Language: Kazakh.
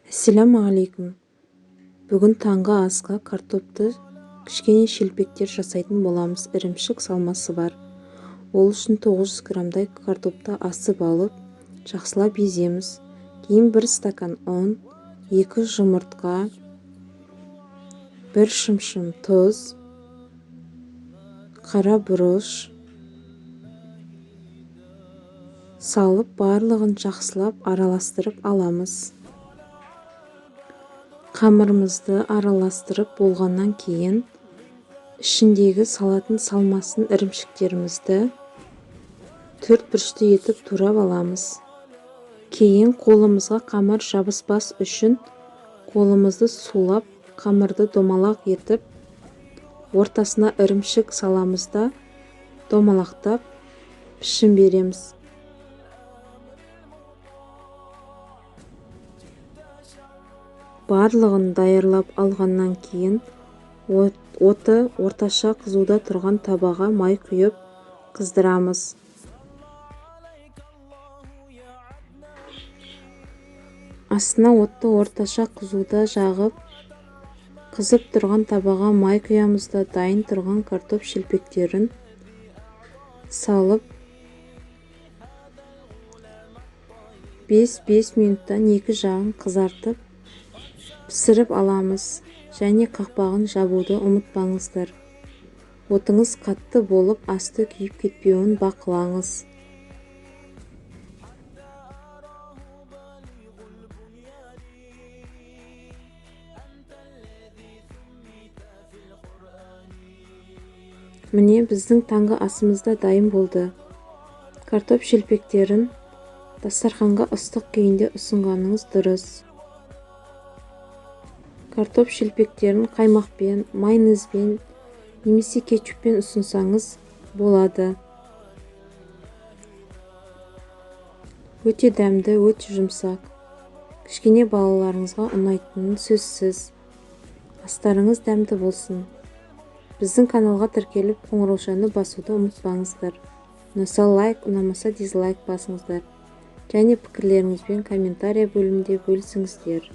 Ассалаумағалейкум. Бүгін таңғы асқа картопты кішкене шелпектер жасайтын боламыз. Ірімшік салмасы бар. Ол үшін 900 граммдай картопты асып алып, жақсылап еземіз. Кейін 1 стакан ұн, 2 жұмыртқа, 1 шымшым тұз, қара бұрыш салып, барлығын жақсылап араластырып аламыз. Қамырымызды араластырып болғаннан кейін ішіндегі салатын салмасын ірімшіктерімізді төрт бұрышты етіп турап аламыз. Кейін қолымызға қамыр жабыспас үшін қолымызды сулап, қамырды домалақ етіп, ортасына ірімшік саламыз да домалақтап пішін береміз. Барлығын даярлап алғаннан кейін оты орташа қызуда тұрған табаға май құйып қыздырамыз. Астына отты орташа қызуда жағып, қызып тұрған табаға май құямыз да дайын тұрған картоп шелпектерін салып 5-5 минуттан екі жағын қызартып пісіріп аламыз. Және қақпағын жабуды ұмытпаңыздар. Отыңыз қатты болып, асты күйіп кетпеуін бақылаңыз. Міне, біздің таңғы асымыз да дайын болды. Картоп шелпектерін дастарханға ыстық күйінде ұсынғаныңыз дұрыс. Картоп шелпектерін қаймақпен, майонезбен немесе кетчуппен ұсынсаңыз болады. Өте дәмді, өте жұмсақ. Кішкене балаларыңызға ұнайтыны сөзсіз. Астарыңыз дәмді болсын. Біздің каналға тіркеліп, қоңыраушаны басуды ұмытпаңыздар. Ұнаса лайк, ұнамаса дизлайк басыңыздар. Және пікірлеріңізбен комментария бөлімінде бөлісіңіздер.